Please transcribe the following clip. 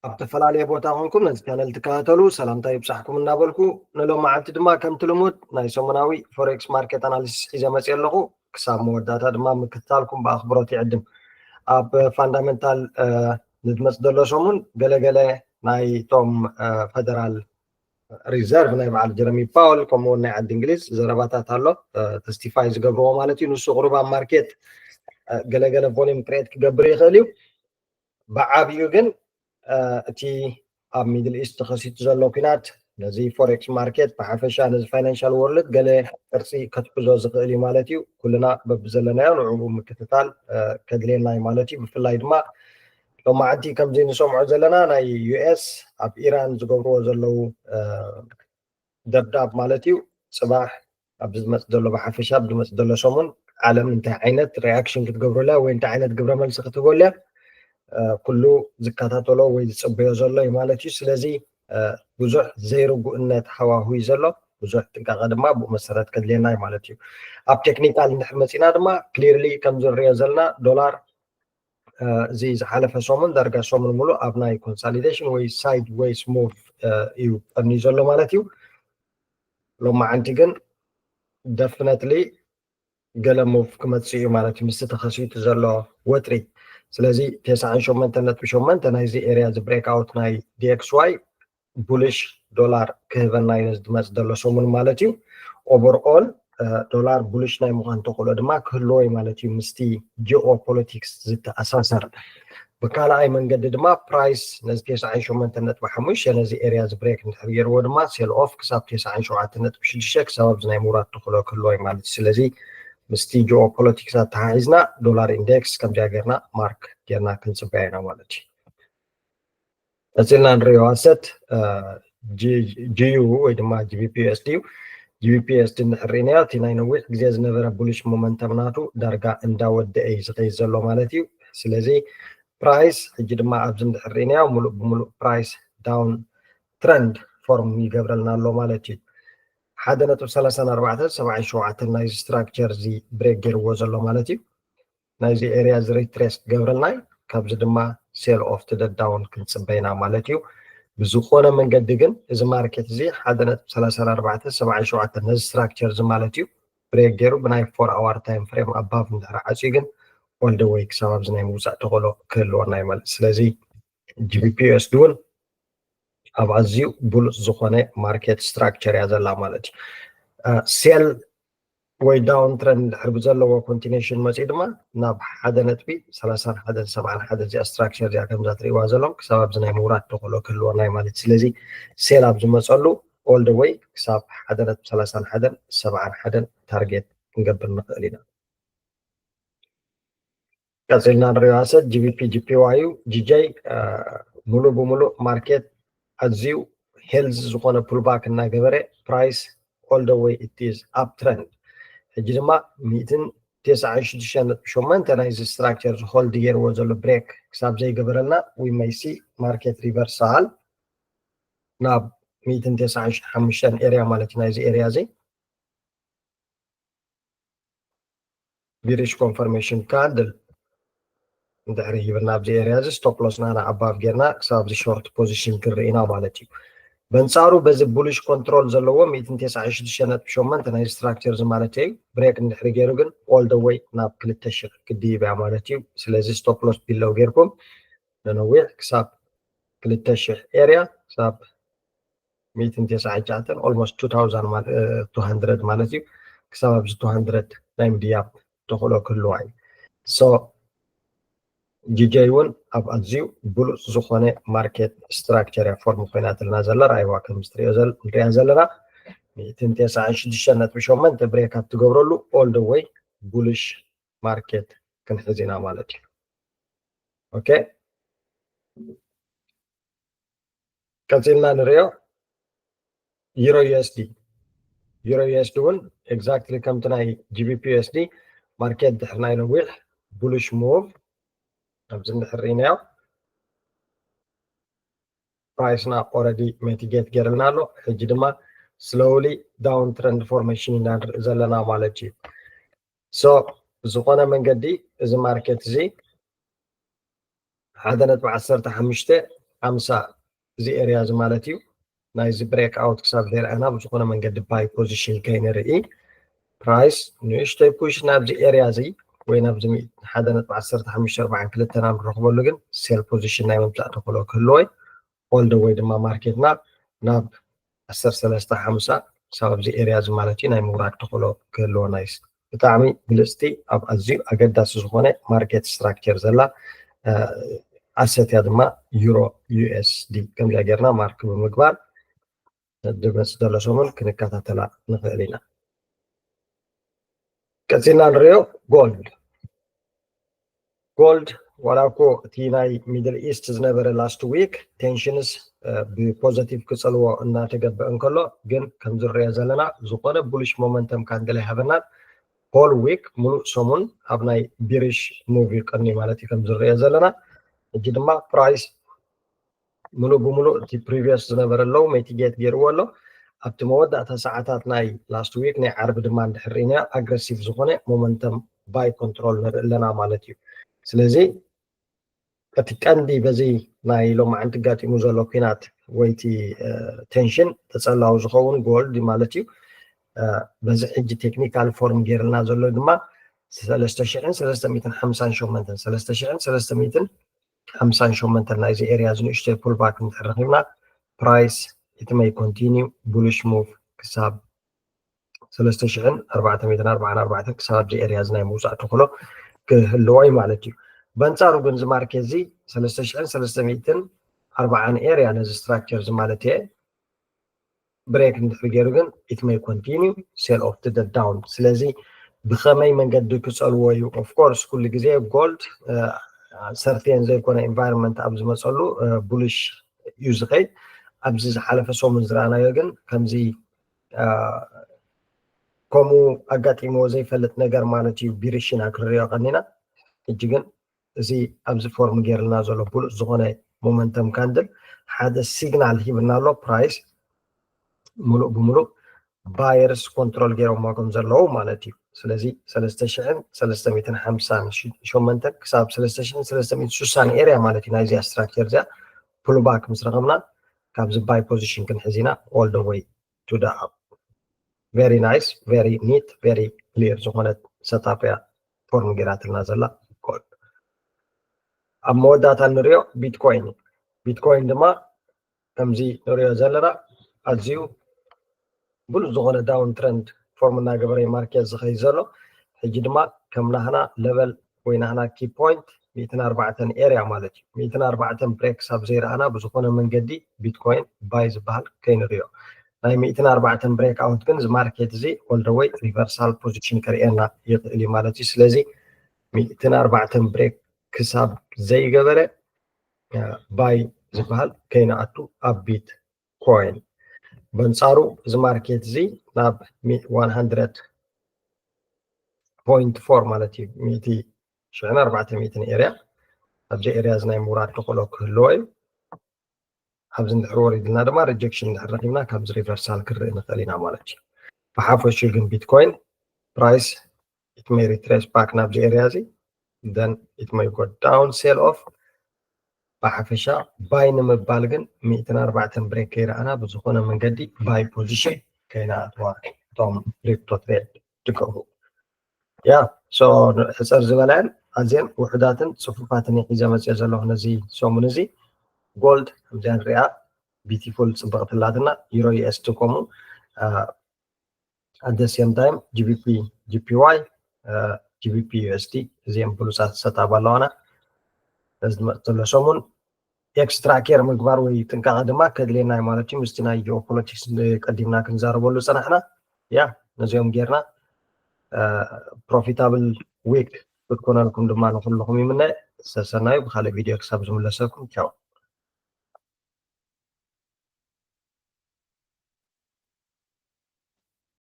ኣብ ዝተፈላለየ ቦታ ኮንኩም ነዚ ቻነል ትከታተሉ ሰላምታ ይብጻሕኩም እናበልኩ፣ ንሎማዓንቲ ድማ ከምቲ ልሙድ ናይ ሰሙናዊ ፎሬክስ ማርኬት ኣናሊሲስ ሒዘ መፅየ ኣለኹ። ክሳብ መወዳእታ ድማ ምክትታልኩም ብኣኽብሮት ይዕድም። ኣብ ፋንዳመንታል ንድመፅ ዘሎ ሰሙን ገለገለ ናይቶም ፈደራል ሪዘርቭ ናይ በዓል ጀረሚ ፓወል ከምኡውን ናይ ዓዲ እንግሊዝ ዘረባታት ኣሎ፣ ተስቲፋይ ዝገብርዎ ማለት እዩ። ንሱ ቁሩብ ኣብ ማርኬት ገለገለ ቮሊም ክሬት ክገብር ይኽእል እዩ። ብዓብዩ ግን እቲ ኣብ ሚድል ኢስት ተኸሲቱ ዘሎ ኩናት ነዚ ፎሬክስ ማርኬት ብሓፈሻ ነዚ ፋይናንሻል ወርልድ ገለ ቅርፂ ከትሕዞ ዝኽእል እዩ ማለት እዩ። ኩልና በብዘለናዮ ንዕኡ ምክትታል ከድልየና እዩ ማለት እዩ። ብፍላይ ድማ ሎማዓንቲ ከምዚ ንሰምዖ ዘለና ናይ ዩኤስ ኣብ ኢራን ዝገብርዎ ዘለዉ ደብዳብ ማለት እዩ። ፅባሕ ኣብ ዝመፅ ዘሎ ብሓፈሻ ኣብ ዝመፅ ዘሎ ሰሙን ዓለም እንታይ ዓይነት ሪያክሽን ክትገብረላ ወይ እንታይ ዓይነት ግብረ መልሲ ክትህበሉ ኩሉ ዝከታተሎ ወይ ዝፅበዮ ዘሎ እዩ ማለት እዩ። ስለዚ ብዙሕ ዘይርጉእነት ሃዋሁ እዩ ዘሎ። ብዙሕ ጥንቃቐ ድማ ብኡ መሰረት ከድልየና እዩ ማለት እዩ። ኣብ ቴክኒካል እንድሕር መፂና ድማ ክሊርሊ ከም ዝንሪኦ ዘለና ዶላር እዚ ዝሓለፈ ሰሙን ዳርጋ ሰሙን ሙሉእ ኣብ ናይ ኮንሳሊዴሽን ወይ ሳይድ ዌይስ ሙቭ እዩ ቀንዩ ዘሎ ማለት እዩ። ሎማዓንቲ ግን ደፍነትሊ ገለ ሙቭ ክመፅእ እዩ ማለት እዩ ምስቲ ተኸሲቱ ዘሎ ወጥሪ። ስለዚ ተስዓን ሸሞንተን ነጥቢ ሸሞንተ ናይዚ ኤርያ እዚ ብሬክ ኣውት ናይ ዲኤክስዋይ ቡልሽ ዶላር ክህበና እዩ ዝመፅ ዘሎ ሰሙን ማለት እዩ። ኦቨርኦል ዶላር ቡልሽ ናይ ምዃን ተኽእሎ ድማ ክህልዎ እዩ ማለት እዩ ምስቲ ጂኦ ፖለቲክስ ዝተኣሳሰር። ብካልኣይ መንገዲ ድማ ፕራይስ ነዚ ተስዓን ሸሞንተን ነጥቢ ሓሙሽተ ነዚ ኤርያ እዚ ብሬክ እንድሕር ገይርዎ ድማ ሴል ኦፍ ክሳብ ተስዓን ሸውዓተን ነጥቢ ሽዱሽተ ክሳብ ኣብዚ ናይ ምውራድ ተኽእሎ ክህልዎ እዩ ማለት እዩ። ስለዚ ምስቲ ጂኦ ፖለቲክስ ኣተሓሒዝና ዶላር ኢንዴክስ ከምዚኣ ጌርና ማርክ ጌርና ክንፅበያ ኢና ማለት እዩ። ቀፂልና ንሪኦ ኣሰት ጂዩ ወይ ድማ ጂቢፒ ዩኤስዲ እዩ። ጂቢፒ ዩኤስዲ እንድሕር ርኢናዮ እቲ ናይ ነዊሕ ግዜ ዝነበረ ቡሊሽ ሞመንተም ናቱ ዳርጋ እንዳወደአ እዩ ዝኸይድ ዘሎ ማለት እዩ። ስለዚ ፕራይስ ሕጂ ድማ ኣብዚ እንድሕር ርኢናዮ ሙሉእ ብሙሉእ ፕራይስ ዳውን ትረንድ ፎርም ይገብረልና ኣሎ ማለት እዩ። ሓደ ነጥቢ ሰላሳን ኣርባዕተን ሰብዓን ሸውዓተን ናይዚ ስትራክቸር እዚ ብሬክ ገይርዎ ዘሎ ማለት እዩ። ናይዚ ኤርያ እዚ ሪትሬስ ክገብረልና እዩ። ካብዚ ድማ ሴል ኦፍ ትደዳውን ክንፅበይና ማለት እዩ። ብዝኾነ መንገዲ ግን እዚ ማርኬት እዚ ሓደ ነጥቢ ሰላሳን ኣርባዕተን ሰብዓን ሸውዓተን ነዚ ስትራክቸር እዚ ማለት እዩ ብሬክ ገይሩ ብናይ ፎር ኣዋር ታይም ፍሬም ኣባቭ እንድሕር ዓፅዩ ግን ኦል ደ ወይ ክሳብ ኣብዚ ናይ ምውፃእ ተኽእሎ ክህልወና እዩ ማለት። ስለዚ ጂቢፒ ዩኤስዲ እውን ኣብ ኣዝዩ ብሉፅ ዝኾነ ማርኬት ስትራክቸር እያ ዘላ ማለት እዩ። ሴል ወይ ዳውን ትረንድ እንድሕር ብዘለዎ ኮንቲኔሽን መፂኡ ድማ ናብ ሓደ ነጥቢ ሰላሳን ሓደን ሰብዓን ሓደን እዚኣ ስትራክቸር እዚኣ ከምዛ ትሪእዋ ዘለኹም ክሳብ ኣብዚ ናይ ምውራድ ተኽእሎ ክህልወና እዩ ማለት እዩ። ስለዚ ሴል ኣብ ዝመፀሉ ኦል ደ ወይ ክሳብ ሓደ ነጥቢ ሰላሳን ሓደን ሰብዓን ሓደን ታርጌት ክንገብር ንኽእል ኢና። ቀፂልና ንሪኦ ኣሰት ጂቢፒ ጂፒዋይ እዩ። ጂጀይ ሙሉእ ብሙሉእ ማርኬት ኣዝዩ ሄልዚ ዝኾነ ፑልባክ እናገበረ ፕራይስ ኦል ደ ወይ ኢት ኢዝ ኣፕ ትረንድ። ሕጂ ድማ ሚእትን ተስዓን ሽዱሽተን ነጥቢ ሸሞንተ ናይዚ ስትራክቸር ዝሆልድ ገይርዎ ዘሎ ብሬክ ክሳብ ዘይገበረልና ዊ መይ ሲ ማርኬት ሪቨርሳል ናብ ሚእትን ተስዓን ሓሙሽተን ኤርያ ማለት እዩ ናይዚ ኤርያ እዚ ቢሪሽ ኮንፈርሜሽን ካንድል እንድሕሪ ሂብና ኣብዚ ኤርያ እዚ ስቶፕ ሎስና ንኣባቭ ጌርና ክሳብ ኣብዚ ሾርት ፖዚሽን ክንርኢ ኢና ማለት እዩ። በንጻሩ በዚ ቡሊሽ ኮንትሮል ዘለዎ ሚእትን ተስዓን ሽዱሽተን ነጥቢ ሸሞንተ ናይ ስትራክቸር እዚ ማለት እዩ ብሬክ እንድሕሪ ገይሩ ግን ኦል ደ ወይ ናብ ክልተ ሽሕ ክድይብ እያ ማለት እዩ። ስለዚ ስቶፕ ሎስ ቢለው ጌርኩም ንነዊሕ ክሳብ ክልተ ሽሕ ኤርያ ክሳብ ሚእትን ተስዓን ትሽዓተን ኦልሞስት ቱ ታውዛንድ ማለት ቱ ሃንድረድ ማለት እዩ። ክሳብ ኣብዚ ቱ ሃንድረድ ናይ ምድያብ ተኽእሎ ክህልዋ እዩ። ሶ ጂጀይ እውን ኣብ ኣዝዩ ብሉፅ ዝኾነ ማርኬት ስትራክቸር እያ ፎርም ኮይናትልና ዘላ ራይዋ ከምዚ ትሪኦ ዘል- ንሪኣ ዘለና ሚእትን ተስዓን ሽዱሽተን ነጥቢ ሸሞንተ ብሬክ ኣብ ትገብረሉ ኦል ደ ወይ ቡልሽ ማርኬት ክንሕዝ ኢና ማለት እዩ። ኦኬ ቀፂልና ንሪኦ ዩሮ ዩኤስዲ። ዩሮ ዩኤስዲ እውን ኤግዛክትሊ ከምቲ ናይ ጂቢፒ ዩኤስዲ ማርኬት ድሕሪ ናይ ነዊሕ ቡሊሽ ሙቭ ኣብዚ እንድሕር ርኢናዮ ፕራይስና ኦረዲ ሜቲጌት ገይርልና ኣሎ። ሕጂ ድማ ስሎውሊ ዳውን ትረንድ ፎርሜሽን ኢና ንርኢ ዘለና ማለት እዩ። ሶ ብዝኾነ መንገዲ እዚ ማርኬት እዚ ሓደ ነጥቢ ዓሰርተ ሓሙሽተ ሓምሳ እዚ area እዚ ማለት እዩ። ናይዚ break out ክሳብ ዘይረኣና ብዝኾነ መንገዲ buy position ከይንርኢ price ንእሽተይ push ናብዚ area እዚ ወይ ናብዚ ሓደ ነጥቢ ዓሰርተ ሓሙሽተ ኣርባዓን ክልተን ኣብ ንረኽበሉ ግን sell position ናይ ምምፃእ ተኽእሎ ክህልዎ እዩ። All the way ድማ ማርኬትና ናብ ዓሰርተ ሰለስተ ሓምሳ ክሳብ ኣብዚ area እዚ ማለት እዩ ናይ ምውራድ ተኽእሎ ክህልዎ nice ብጣዕሚ ብልፅቲ ኣብ ኣዝዩ ኣገዳሲ ዝኾነ market structure ዘላ asset እያ ድማ euro U S D። ከምዚኣ ጌርና mark ብምግባር ድመፅ ዘሎ ሰሙን ክንከታተላ ንኽእል ኢና። ቀፂልና ንሪኦ gold። Gold ዋላ እኮ እቲ ናይ Middle East ዝነበረ last week tensions ብ positive ክፀልዎ እናተገበአ እንከሎ ግን ከም ዝረኦ ዘለና ዝኾነ bullish momentum candle ኣይሃበናን። Whole week ሙሉእ ሰሙን ኣብ ናይ bearish move እዩ ቀንዩ ማለት እዩ ከም ዝረኦ ዘለና። ሕጂ ድማ price ሙሉእ ብሙሉእ እቲ previous ዝነበረ low mitigate ገይርዎ ኣሎ። ኣብቲ መወዳእታ ሰዓታት ናይ last week ናይ ዓርቢ ድማ እንድሕር ርኢናዮ aggressive ዝኾነ momentum buy control ንርኢ ኣለና ማለት እዩ። ስለዚ እቲ ቀንዲ በዚ ናይ ሎማዓንቲ ኣጋጢሙ ዘሎ ኲናት ወይ እቲ tension ተፀላዊ ዝኸውን gold ማለት እዩ። በዚ ሕጂ technical form ገይርልና ዘሎ ድማ ሰለስተ ሽሕን ሰለስተ ሚእትን ሓምሳን ሸሞንተን ሰለስተ ሽሕን ሰለስተ ሚእትን ሓምሳን ሸሞንተን ናይዚ area እዚ ንእሽተይ pullback እንድሕር ረኺብና price it may continue bullish move ክሳብ ሰለስተ ሽሕን ኣርባዕተ ሚእትን ኣርባዓን ኣርባዕተን ክሳብ ኣብዚ area እዚ ናይ ምውፃእ ተኽእሎ ክህልዎ እዩ ማለት እዩ። በንፃሩ ግን እዚ market እዚ ሰለስተ ሽሕን ሰለስተ ሚእትን ኣርባዓን area ነዚ structure እዚ ማለት እየ break እንድሕር ገይሩ ግን it may continue sell off to the down። ስለዚ ብኸመይ መንገዲ ክፀልዎ እዩ? Of course ኩሉ ግዜ gold certain ዘይኮነ environment ኣብ ዝመፀሉ bullish እዩ ዝኸይድ። ኣብዚ ዝሓለፈ ሰሙን ዝረኣናዮ ግን ከምዚ ከምኡ ኣጋጢምዎ ዘይፈልጥ ነገር ማለት እዩ። Bearish ኢና ክንሪኦ ቀኒና። ሕጂ ግን እዚ ኣብዚ form ገይርልና ዘሎ ብሉፅ ዝኾነ momentum candle ሓደ signal ሂብና ኣሎ። Price ሙሉእ ብሙሉእ buyers control ገይሮሞ ከም ዘለዉ ማለት እዩ። ስለዚ ሰለስተ ሽሕን ሰለስተ ሚእትን ሓምሳን ሸሞንተን ክሳብ ሰለስተ ሽሕን ሰለስተ ሚእትን ስሳን area ማለት እዩ ናይዚኣ structure እዚኣ pullback ምስ ረኸብና ካብዚ buy position ክንሕዝ ኢና all the way to the up። Very nice, very neat, very clear ዝኾነት setup እያ form ገይራትልና ዘላ gold። ኣብ መወዳእታ ንሪኦ Bitcoin እዩ። Bitcoin ድማ ከምዚ ንሪኦ ዘለና ኣዝዩ ብሉፅ ዝኾነ down trend form እናገበረ እዩ market ዝኸይድ ዘሎ። ሕጂ ድማ ከም ናህና level ወይ ናህና key point ሚእትን ኣርባዕተን area ማለት እዩ። ሚእትን ኣርባዕተን break ክሳብ ዘይረኣና ብዝኾነ መንገዲ Bitcoin buy ዝበሃል ከይንሪኦ። ናይ ሚእትን ኣርባዕተን break out ግን እዚ market እዚ all the way reversal position ከርእየና ይኽእል እዩ ማለት እዩ። ስለዚ ሚእትን ኣርባዕተን break ክሳብ ዘይገበረ buy ዝበሃል ከይንኣቱ ኣብ Bitcoin። በንፃሩ እዚ market እዚ ናብ one hundred point four ማለት እዩ ሚእቲ ሽሕን ኣርባዕተ ሚእትን area ኣብዚ area እዚ ናይ ምውራድ ተኽእሎ ክህልዎ እዩ። ኣብዚ እንድሕር ወሪድልና ድማ rejection እንድሕር ረኺብና ካብዚ reversal ክንርኢ ንኽእል ኢና ማለት እዩ። ብሓፈሽኡ ግን Bitcoin price it may retrace back ናብዚ area እዚ then it may go down sell off። ብሓፈሻ buy ንምባል ግን ሚእትን ኣርባዕተን break ከይረኣና ብዝኾነ መንገዲ buy position ከይንኣትዋ እቶም crypto trade ትገብሩ። ያ so ሕፅር ዝበለን ኣዝየን ውሑዳትን ፅፉፋትን ሒዘ መፅየ ዘለኹ ነዚ ሰሙን እዚ። Gold ከምዚኣ ንሪኣ beautiful ፅብቕቲ ኣላትና። Euro U S D ከምኡ at the same time G B P G P Y G B P U S D እዚኦም ብሉፃት setup ኣለዋና። እዚ ዝመፅ ዘሎ ሰሙን extra care ምግባር ወይ ጥንቃቐ ድማ ከድልየና እዩ ማለት እዩ። ምስቲ ናይ geopolitics ቀዲምና ክንዛረበሉ ዝፀናሕና ያ ነዚኦም ጌርና profitable week ክትኮነልኩም ድማ ንኩልኹም ይምነ። ሰሰናዩ ብካልእ video ክሳብ ዝምለሰኩም ቻው።